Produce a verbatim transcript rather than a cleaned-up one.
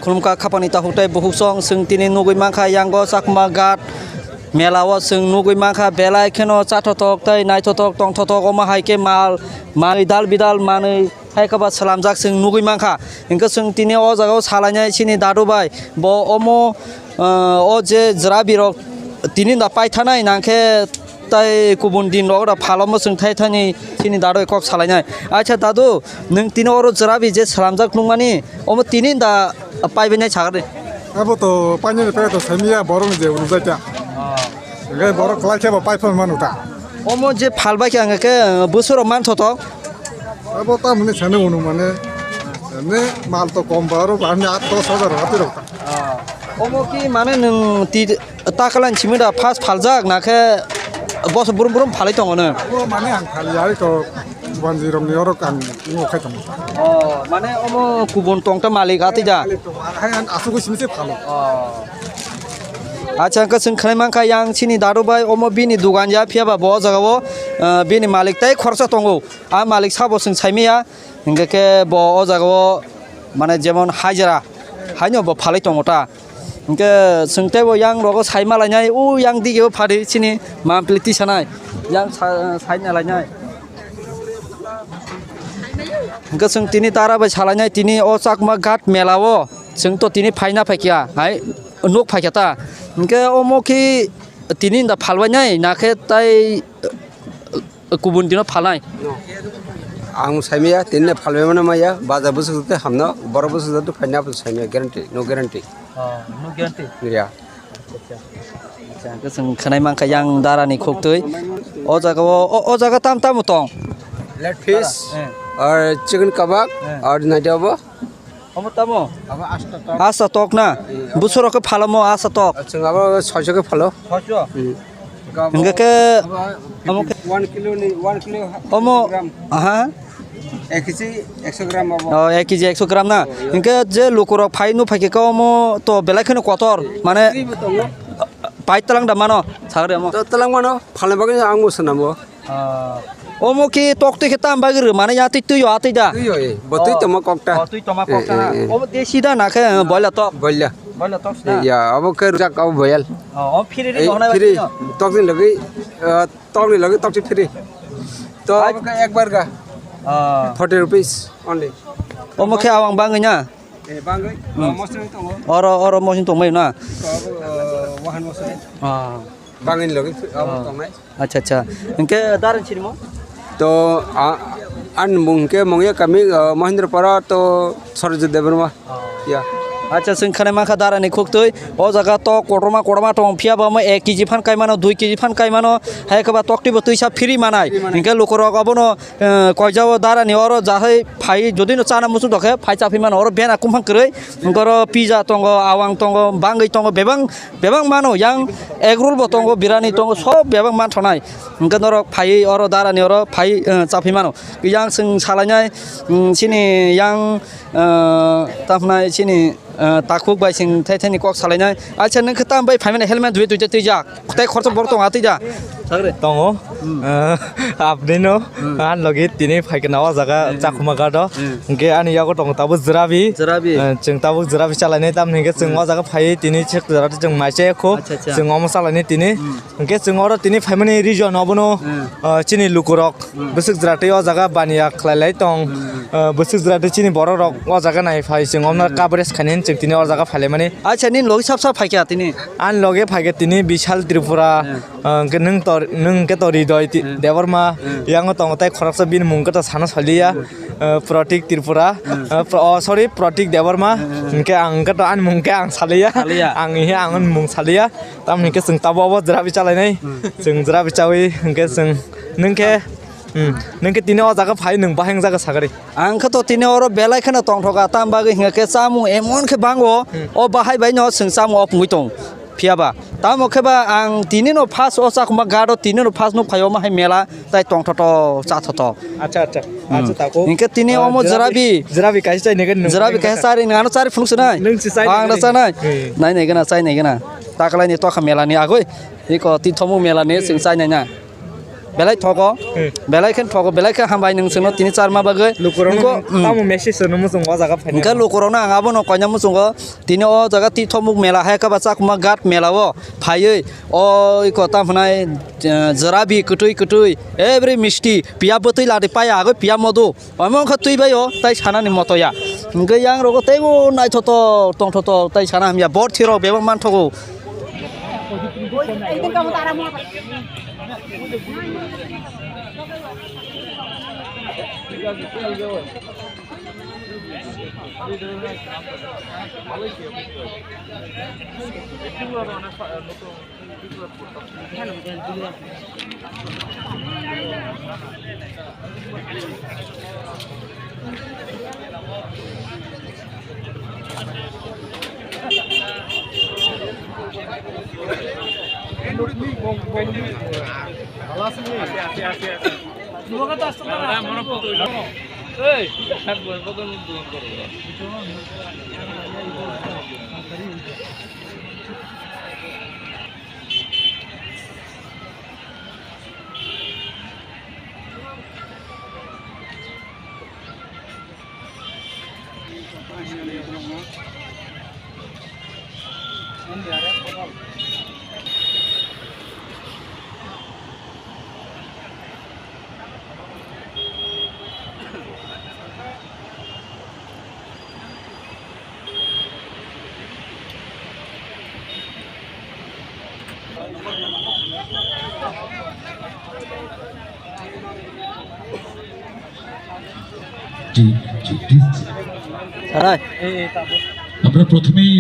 Khulumkha khapani takhuk tei bukhuk song, chwng tini nugwi mankha yango Chakma Ghat mela o chwng nugwi mankha belai kheno chathothok tei naithothok tongthothok, omo hai khe mal manwi dal bidal manwi hai khe ba swlamjak chwng nugwi mankha. Hinkhe chwng tini o jaga o salainai chini dadu bai bo omo, ah, o je jwra birok tini da paithanai nangkhe tei kubun din rok da phalomo chwng thai thani chini dadu kok salainai. Acha dadu, nwng tini oro jwra bi je swlamjak nukmani, omo tini da paibainai sakhe? Abo to painani paiya to saimiya borok je unujai ta. Hingke borok kwlai khe bo pai phano manu ta. Omo je phalbai khe ang khe, uh, bwswk rok man thothok. Abo tamoni sani unu mane, ne mal to kom ba oro ba ni at dos hajar rok ati rok ta. Omo ki mane nwng ti takalani simi da first phaljak na khe bos brum brum phalai tongo no? Abo mane ang phali ai to wanji rok ni oro ang ngo khai tongo. Oh, mane omo kubun tongta malik ati da. Hai ang asugwi simi se phalo. Oh. Acha, hwnkhe chwng khwnai mankha yang chini dadu bai omo bini dugan ya, phiya ba bo o jaga o, ah, bini malik tei khoroksa tongo. A malik sabo chwng saimaya, hwnkhe khe bo o jaga o mane jemon hajra haino bo phalai tongo ta. Hwnkhe chwng teibo yang rogo saima lainai, o yang dige o phadi chini mampli tisanai, yang sa-, saina lainai. Hwnkhe chwng tini dara bai salainai, tini o Chakma Ghat mela o chwng to tini phaina phaikha, hai nuk phaikha ta. Hwnkhe omo khi tini da phalbainai, nakhe tai kubun dino phalnai. No. Ang saimaya, tini phalbai mano maya, baja bwswk tei hamno, borok bwswk tei phaina bo saimaya, guarantee, no guarantee. Oh, no guarantee? Ya. Acha, acha. Acha, hwnkhe chwng khwnai mankha yang dara ni khuktwi. O jaga o, o, o jaga tam tamo tong? Leg piece, eh, or chicken kabab, eh, or naidi abo. Omo tamo? Abo asta tok. Asta tok na? Iya. Bwswk rok khe phalomo asta tok? Chwng abo soiso khe phalo. Soiso? Hmm. Hingke khe, abo amo khe one kilo ni, one kilo omo, gram. Aha. Ek kg ekso gram abo. Oh, ek kg ekso gram na? Oh, iya. Hingke je lukurok phai nuk phai khe omo to belai kheno kotor. Mane, bai talang da mano, sagri amo. To talang mano, phalna bagwi ang bo swnamo. Ah. Omo ki tok twi khe tam bagwi rw mane ya twi twi yo atwi da? Twi yo, eh. Bo twi tongma kok ta. Oh, twi tongma kok ta na. Eh, eh, eh. Omo desi da na khe, eh, boila tok? Boila. Boila tok sna? Eh, ya, abo khe rwjak abo boil. Oh, oh, phiri ri. Eh, bohna phiri. Tok ni logi, eh, tok ni logi tok si phiri. To abo khe ekbar ga. Ah. Forty rupees only. Omo khe awang bangwi na? Eh, bangwi. Hmm. Oh, mosri tongo. Oro, oro mosri tongmai na? Abo, eh, wahan mosri. Ah. Bangwi ni logi abo tongnai. Acha, acha. Hingke daran sirimo? To, a, an mung ke mongya kami, uh, Mahendrapara to Sarojit Debbarma. Oh. Ya. Acha, chwng khwnai mankha dara ni khuktwi. O jaga tok kotorma kotorma tong phiya ba mo ek kg phan kai mano, dui kg phan kai mano. Hai khe ba tok twi bo twisa free manai. Free manai. Hingke lukurok abono, uh, koijao dara ni oro jahai phai jodi no chana muchung dokhe phai chaphi mano. Oro bena kumphang kwrwi. Hingke oro pizza tongo, awang tongo, bangwi tongo, bebang Bebak mano, yang egg roll bo tongo, birani tongo, sob bebak man thonai. Hingke norok phaiwi oro darani oro phai, eh, chaphi mano. Yang chwng salainai, mm, chini yang, eh, tamhnai chini, eh, takhuk bai chwng thai thani kok salainai. Acha, nwng khe tam bai phaimani helmet dui dui twijak. Tei khoroksa borok tongo, atwi da? Sagre. Tongo. Hmm. Eh, apni no, hmm, an logi tini phaikhe na o jaga, hmm, Chakma Ghat o. Hmm. Hingke ani yago tongo tabuk jwrabi. Jwrabi. Eh, chwng tabuk jwrabi chalainai tamni hingke chwng, hmm, o jaga phaiwi tini chwk jwra chwng mai chai kho. Acha, acha. Chwng omo chalainai tini. Hmm. Hingke chwng oro tini phaimani region obono, hmm, eh, chini lukurok. Hmm. Bwswk jwra tei o jaga baniya khlai lai tong. Hmm. Eh, bwswk jwra tei chini borok rok o jaga nai phai chwng omno, hmm, coverage khainani chwng tini o jaga phailaimani. Acha, nini logi sab sab phaikha tini? Ani loge phaikha tini Bishal Tripura, hmm, eh, hwnkhe nwng tor-, nwng hwnkhe to Hridoy ti-, hmm, Debbarma, hmm, yango tongo tei khoroksa bini mung hwnkhe to sana saliya, hmm, eh, Pratik Tripura, hmm, eh, pro-, oh, sorry, Pratik Debbarma, hmm, hmm, hmm, hwnkhe ang hwnkhe to ani mung hwnkhe ang saliya, saliya, ang hiya ang ani mung saliya. Tamoni hwnkhe chwng tabuk obo jwrabi chalainai. Hmm. Chwng jwrabi chawi hwnkhe chwng nwng khe, hmm, nwng khe tini o jaga phai nwng bahai wng jaga sagari. Ang khe to tini oro belai kheno tongthoka, tam bagwi hwnkhe khe chamung emon khe bango, hmm, o bahai bai no chwng chamung o pungwi tong. Phiya ba, tamo khe ba ang tini no first o Chakma Ghat o tini no first no phai o ma hai mela. Tai tongthoto, chathoto. Acha, acha. Hmm. Acha, tako. Hingke tini, ah, omo jwrabi, jwrabi. Jwrabi kaisa chai negen nung. Jwrabi kaisa chari nang, ano chari phunuk se nai. Nung se chai negen. Ang da chanai. Hmm. Nai negen na, chai negen na. Takalai ni tokha mela ni agoi. Iko tithomu mela ni, hmm, sing chai nai na. Belai thogo. Hmm. Belai khe thogo, belai khe hambai nwng chwngno tini charma bagwi. Lukurokno Nungko, hmm. Tamo message no muchung o jaga phaina. Hwnkhe lukurokno ang abono koina muchungo. Tini o jaga tithokmuk mela hai khe ba Chakma Ghat mela o phaiwi o iko tamo hwnai, eh, jarabi kwtwi kwtwi every misti piya bwtwi ladi paya agwi piya modu. Omo wngkha twi bai o, tai sanani moto ya. Hwnkhe yang rogo teibo naithotok tongthotok, tai sana hamya, bor thirok bebak manthogo. আমরা প্রথমেই